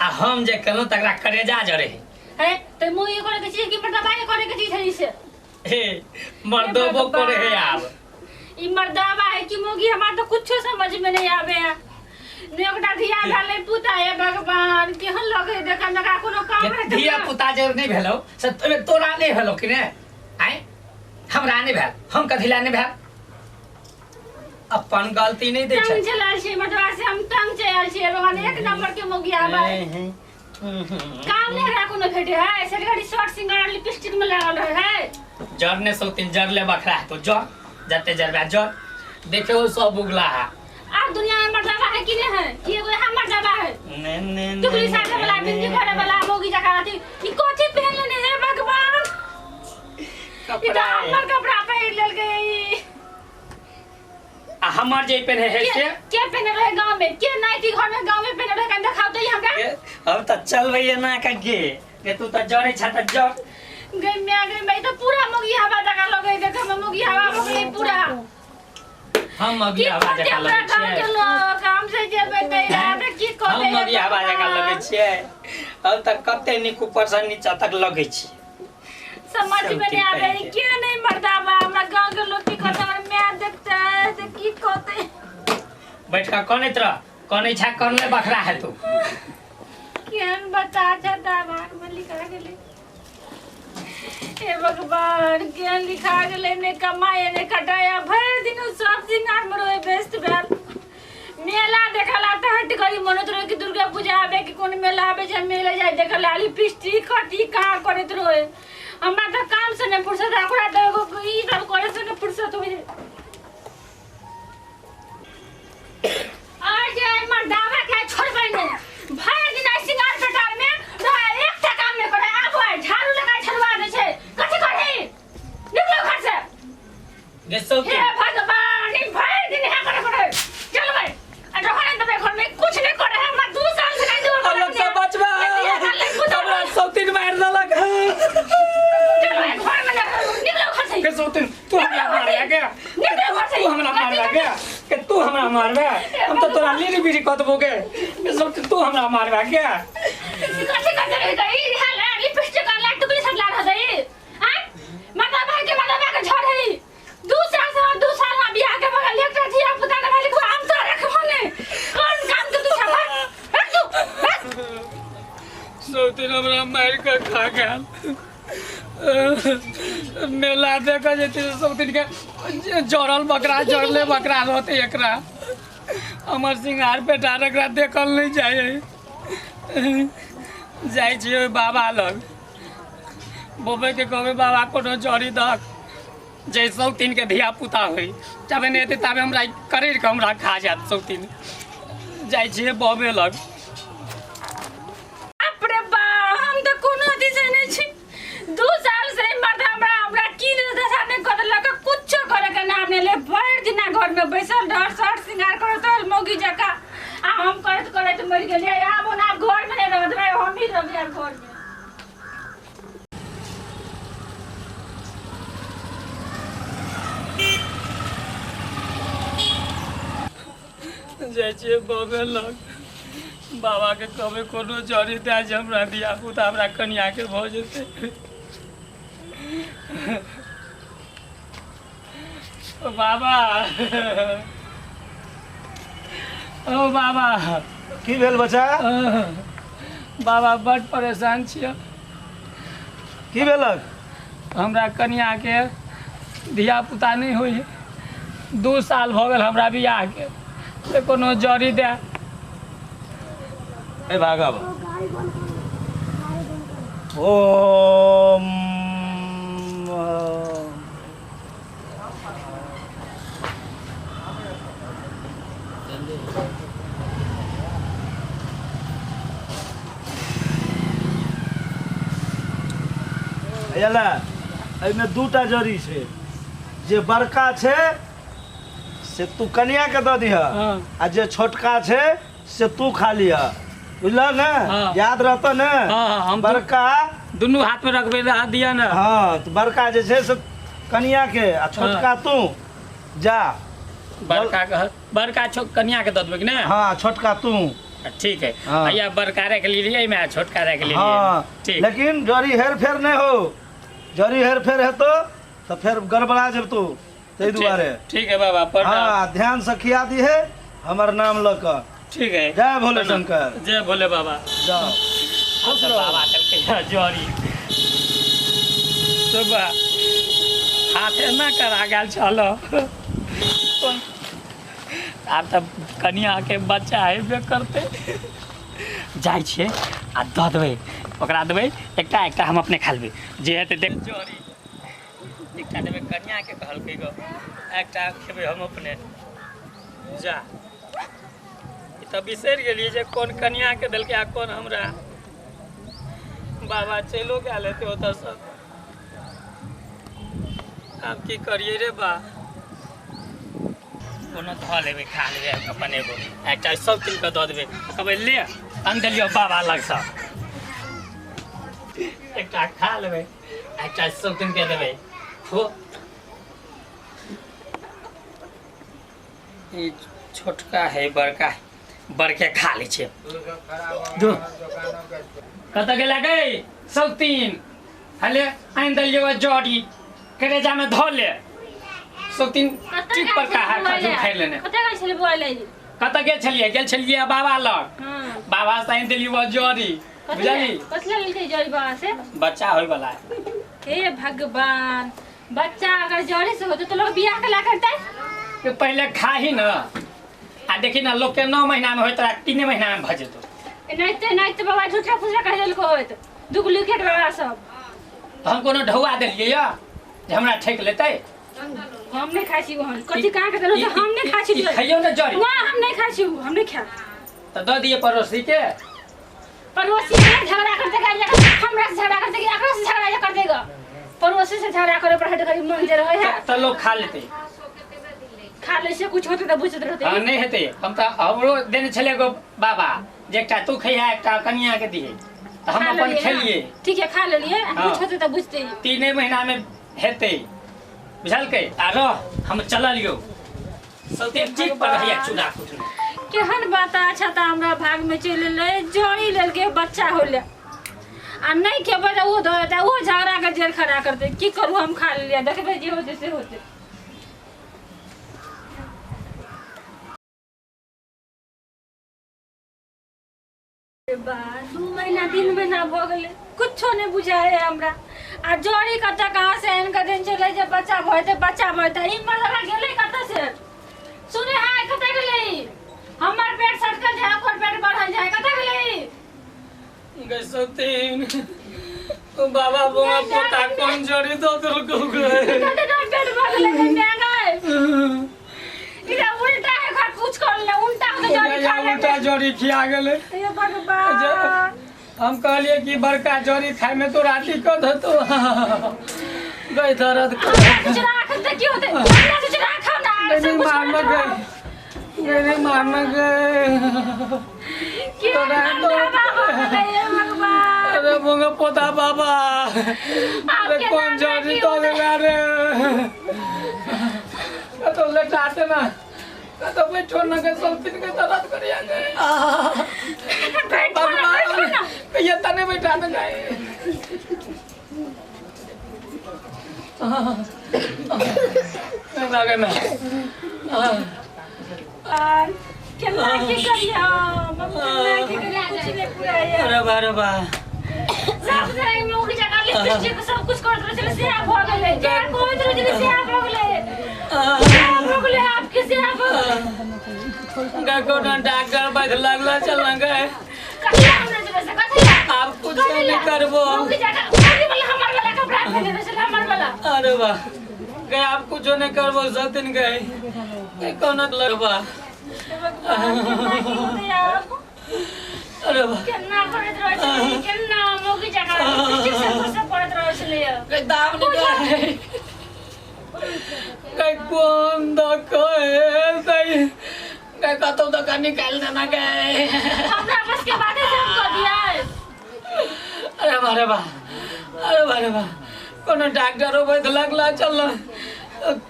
आ हम जे केलहुँ तकरा करेजा जरे है। त मौगी करे के चीज कि मर्दाबा के करे के चीज है इसे? हे मर्दबो करे है आब। ई मर्दाबा है कि मौगी हमार तो कुछो समझ में नहीं आवे है। ने ओकरा धिया भेलै पुता, हे भगवान केहन लगे देख में, एकरा कोनो काम है? धिया पुता जे नहीं भेलो से तोरा नहीं भेलो कि ने? आय हमरा नहीं भेल, हम कथी ला नहीं भेल? अपन गलती नहीं दै छै। तंग चलल छी मर्दबा से, हम तंग चलल छी भगवान। एक नंबर के मौगी आबे काम नहीं रहा कोनो भेटे है, ऐसे घड़ी शॉर्ट सिंगर लिपस्टिक में लागल रहे है। जरने सौतीन जरले बखरा है तो जर जते जरबा जर देखे वो सब उगला है। आप दुनिया में मर्दाबा है कि नहीं है? कि एगो यहाँ मर्दाबा है ने ने टुकड़ी साथे वाला बिंदी करे वाला मौगी जका रहती। ई कथी पहन लेने हे भगवान? ई तो हमर कपड़ा पहिर लेल गई। आ हमर जे पहने है से के पहने रहे गांव में, के नाइटी घर में गांव में पहने रहे? कन देखाव तो हमरा। अब त चलबै ना के के तू त जरे छ त जर गई मैं गई मैं तो पूरा मौगी हवा जका लगे देख हम मौगी हवा हो गई पूरा। हम मौगी हवा जका लगे छियै, काम से जेबै नहीं रहा की कहबै? हम मौगी हवा जका लगे छियै। अब त कते नीक ऊपर से नीचा तक लगे छी, समझ में नहीं आवे के नहीं मर्दाबा। हमरा गांव के लोग की कहते, हमर my देखते से की कहते? बैठ का कनैत रह, कनै छा करले बखरा है तू। केहन बता छता भाग में लिखा गेलै। हे भगवान केहन लिखा गेलै, ने कमाए ने खटाया, भरि दिन सब सिंगार में रहे व्यस्त भेल। मेला देखला त हट करी मनत रहे कि दुर्गा पूजा आबे कि कोन मेला आबे जे मेला जाय देखला लिपस्टिक खटी कहाँ करैत रहे। हमरा त काम से नहीं फुर्सत, ओकरा त एगो ई सब करे से नहीं फुर्सत होय। आज जे मर्दाबा के छोड़बै ने, भरि दिन सिंगार पेटार में रहे, एकटा काम नहीं करे। आब झाड़ू लगा छड़वा दै छै, कथी करही? निकलो घर से। हे भगवान ई भरि दिन हे करे करे चलबै आ रहने देबै घर में कुछ नहीं करे है। हमरा 2 साल से नहीं दुआ हम लोग सब बचबा, हमरा सौतीन मार देलक। चलो घर में निकलो घर से। के सौतीन तू हमरा मारबे के? तू हमरा मारबे के? के तू हमरा मारबे? हम तो तोरा लीरी बीरी कतबो के। के सौतीन तू हमरा मारबे के? कथी करते रहे गई हाल लिपस्टिक ला टुकड़ी सब ला रहै आ मर्दाबा के मर्दाबा के झड़ है। 2 साल से 2 साल में बियाह के बगल एकटा धिया पुता के भेल हम तो रखबो ने कोन काम के तू छबा रख तू बस। सौतीन हमरा मार के खा गेल। मेला देख जेती सौतीन के जरल बकरा जरले बकरा रहते एकरा। हमर सिंगार पेटार एकरा देखल नहीं जाए। जाइ छियै बाबा लग, बोबे के कहबै बाबा कोनो जड़ी दक जे सौतीन के धिया पुता होइ, जाबे नहि हेतै ताबे हमरा करेर के हमरा खा जायत सौतीन। जाइ छियै बबे लग। बाप रे बाप हम त कोनो अथी से नहीं छी। 2 साल से मर्द हमरा हमरा की दशा नहीं कर देलक, कुछो करे के नाम नहीं ले। भरि दिना घर में बैसल डर सर सिंगार करत रहल मौगी जका आ हम करैत करैत मरि गेलियै। आब ओना घर में नहीं रहत भाई, हम ही रहबै आब घर में। जाइ छियै बबे लग, बाबा के कहबै कोनो जड़ी दए जे हमरा धिया पुता हमरा कनिया के भऽ जेतै। ओ बाबा, ओ बाबा। की भेल बच्चा? बाबा बड परेशान छियै। की भेलक? हमरा कनिया के धिया पुता नहीं होइ है, 2 साल भऽ गेल हमरा बियाह के, से कोनो जड़ी दए। ए भागब। ओम एला एहिमे 2टा जड़ी छै, जे बड़का छै से तू कनिया के दऽ दिह आ जे छोटका छै से तू खा लिह, बुझल ने? याद रहतौ ने? हम बड़का दुनू हाथ में रखबै रह दिया ने। हाँ तो बड़का जे छै से कनिया के आ छोटका तू जा। बड़का के बड़का कनिया के दऽ देबै कि ने? हाँ छोटका तू। ठीक है। हाँ। भैया बड़का रख लीजिए मैं छोटका रख लीजिए। हाँ ठीक। लेकिन जरी हेर फेर नहीं हो, जरी हेर फेर है तो फिर गड़बड़ा जब तू, ताहि दुआरे। ठीक है बाबा प्रणाम। हाँ ध्यान से खिया दी है हमर नाम लऽ कऽ। ठीक है। जय भोले शंकर। जय भोले बाबा। जाओ खुश रहो। बाबा चल के जरी सुबह हाथे ना करा गेल छल। आब तऽ कनिया के बच्चा हेबे करतै। जाइ छियै आ दऽ देबै ओकरा, देबै एकटा एकटा हम अपने खा लेबै जे हेतै देख। जरी एकटा देबै कनिया के कहलकै गो, एकटा खेबै हम अपने। जा ई तऽ बिसरि गेलियै जे कोन कनिया के देलकै आ कोन हमरा। बाबा चलो गेल हेतै ओतऽसँ। आब की करियै रे बा, कोनो धऽ लेबै खा लेबै अपन एगो एकटा सब तीन के दऽ देबै, कहबै ले आनि देलियौ बाबा लगसँ। एकटा खा लेबै एकटा सब तीन के देबै। खो ई छोटका है बड़का है, बड़के खा लै छियै। कतऽ गेला गै सब तीन? हले आनि देलियौ जड़ी करेजा में धऽ ले। सब तीन ठीक पर का है खजूर खाइ लेने। कतऽ गेल छलियै बौआ लए? कतऽ गेल छलियै? गेल छलियै बाबा लग। बाबा से आनि देलियै जड़ी। बुझली कथी लेलकै जड़ी बाबा से? बच्चा होय वाला है। हे भगवान, बच्चा अगर जड़ी से होते तो लोग बियाह के ला करतै। के पहले खाही न आ देखी ना लोग के 9 महीना में होइत रहा 3 महीना में भऽ जेतौ। एनाहिते एनाहिते बाबा झूठा फूसरा कहि देलको होइत डुप्लीकेट बाबा सब। तऽ हम कोनो ढौआ देलियै या जे हमरा ठकि लेतै? हम नहीं खाइ छी ओहन कथी कहाँ के देलौ तऽ हम नहीं खाइ छी। खइयौ ने जड़ी। ना हम नहीं खाइ छी, हम नहीं खाएब। तऽ दऽ दियै पड़ोसी के। पड़ोसी से झगड़ा कर देगा, हमरा से झगड़ा कर देगा, एकरा से झगड़ा कर देगा। पड़ोसी से झगड़ा करे पर हट करी मन जे रहे है तऽ लोग खा लेतै। खा लै छै कुछ होतै तऽ बुझैत रहतै। हां नहीं हेतै। हम तऽ हमरो देने छलै एगो बाबा जे एकटा तू खइहा एकटा कनिया के दिहे, तऽ हम अपन खेलियै। ठीक है खा लेलियै, कुछ होतै तऽ बुझतै। 3 महीना में हेतै बुझलकै। आ रह हम चललियौ सौते ठीक पर रहैया चूड़ा कुटने। केहन बात अच्छा तऽ हमरा भाग में चलि एलै जड़ी लेलकै बच्चा होले आ नहीं खेबै तऽ ओ धऽ देतै, ओ झगड़ा के जेल खड़ा करतै। की करू हम खा लेलियै, देखबै जे होतै से होतै। बा 2 महीना 3 महीना भऽ गेलै, कुछो नहीं बुझाइ है हमरा। आ जड़ी कतऽ कहाँ से आनि कऽ देने छलै जे बच्चा भऽ जेतै बच्चा भऽ जेतै। ई मरदबा गेलै कतऽ से? सुने हाय कतऽ गेलै? हमर पेट सटकल जाय ओकर पेट बढ़ल जाय, कतऽ गेलै? गै सौतीन बाबा बौआ पोता कोन जड़ी दऽ देलकौ गै? कतऽ पेट बढ़ गेलै गै गै? इधर उल्टा है खा कुछ कर ले, उल्टा के जड़ी खा ले। उल्टा जड़ी खिया गेलै। हे भगवान, हम कहलिए कि बड़का जड़ी खाय में तो राती कऽ देतौ गै दर्द हमरा से चुरा खा की होतै? हमरा से चुरा खा ना नहीं मारना गै, नहीं मारना गै। के भगवान, अरे बोंगा पोता बाबा अरे कौन जड़ी तो देला रे? तो लेटाते ना तो बैठो ना के सब दिन के दर्द करिया गए। बैठो ना बैठो ना ये तने बैठा ना गए। लगे मैं केना की करिया हम, केना की करिया कुछ नहीं पूरा है। अरे बा अरे बा सब जगह में उगी जगह लिपस्टिक सब कुछ कर दे चले से आप हो गेलै, जे कोई दे चले से आप हो गेलै, आप हो गेलै, आप के से आप हो गेलै। कोनो डॉक्टर बैठ लगला चल गए। कथी हमरा चले से कथी आप कुछ नहीं करबो। उगी जगह उगी वाला हमर वाला कपड़ा पहने चले हमर वाला। अरे बा गए आप कुछ नहीं करबो सतिन गए कोनो लगबा। अरे बा केना करैत रहै छलै, केना मौगी जगह लिपस्टिक से कुछ करैत रहै छलै। गए दाम निकाल गए कोन दको है गए कतौ दका निकाल देना गए। हमरा बस के बात है हम कह दिया। अरे बा अरे बा अरे बा अरे बा कोनो डॉक्टरो बैठ लगला चल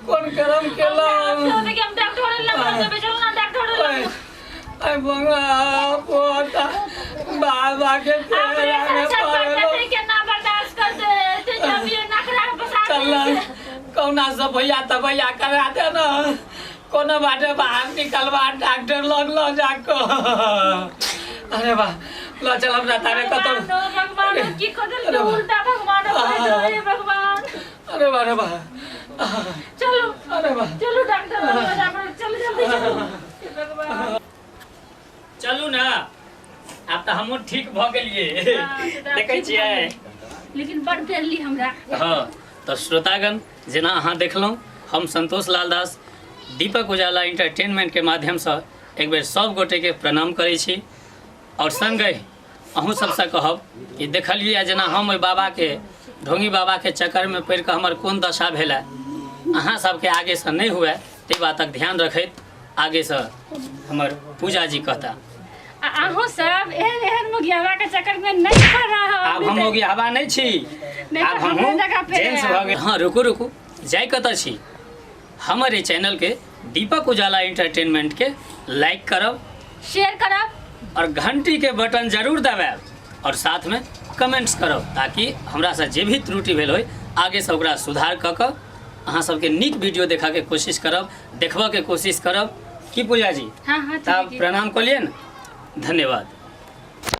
कोन करम केला हम डॉक्टर लग देबै चल ना डॉक्टर लग। अरे बंगा पोता बाबा के फेरा में पड़लो। केना बर्दाश्त करते ते जब ये नखरा बसा चल कौना सब भैया तबैया करा दे न, कोनो बाटे बाहर निकलवा, डॉक्टर लग ल जाको। अरे बा ल चल हमरा तारे कतौ। भगवान की कदल उल्टा भगवान हे भगवान। अरे बा, अरे बा, चलो अरे बा, चलो डॉक्टर लग जाकर, चलो जल्दी चलो। हे भगवान चलू ना, आब तऽ हमहूँ ठीक भऽ गेलियै। हाँ, से तऽ आब देखै ठीक भऽ छियै। गेलियै। लेकिन बड़ पेरली हमरा। हाँ तऽ श्रोतागण, जेना अहाँ देखलहुँ, हम संतोष लाल दास दीपक उजाला एंटरटेनमेंट के माध्यमसँ एक बेर सब गोटेके प्रणाम करै छी और संगहि अहूँ सबसँ कहब कि देखलियै जेना हम ओहि बाबाके ढोंगी बाबाके चक्करमे पड़ि कऽ हमर कोन दशा भेलै, अहाँ सबके आगेसँ नहि हुए ताहि बातक ध्यान रखैत आगेसँ हमर पूजा जी कहता। आ अहूँ सब एहन एहन मुगियावा के चक्कर में नहीं पड़ रहा। आब हम मोगियावा नहि छी, नहि आब तऽ हमरे हमहूँ जगह पे जेंट्स भऽ गेल। हाँ रुकू रुकू, जाय कतऽ छी? हमर एहि चैनलके दीपक उजाला एंटरटेनमेंट के लाइक करब, शेयर करब और घंटी के बटन जरूर दबायब और साथ में कमेंट्स करब, ताकि हमरा से जे भी त्रुटि भेल होय आगे से ओकरा सुधार कऽ कऽ अहाँ सबके नीक वीडियो देखा के कोशिश करब, देखबऽ के कोशिश करब। की पूजा जी? हाँ हाँ तब ठीक है। प्रणाम कऽ लियै ने, धन्यवाद।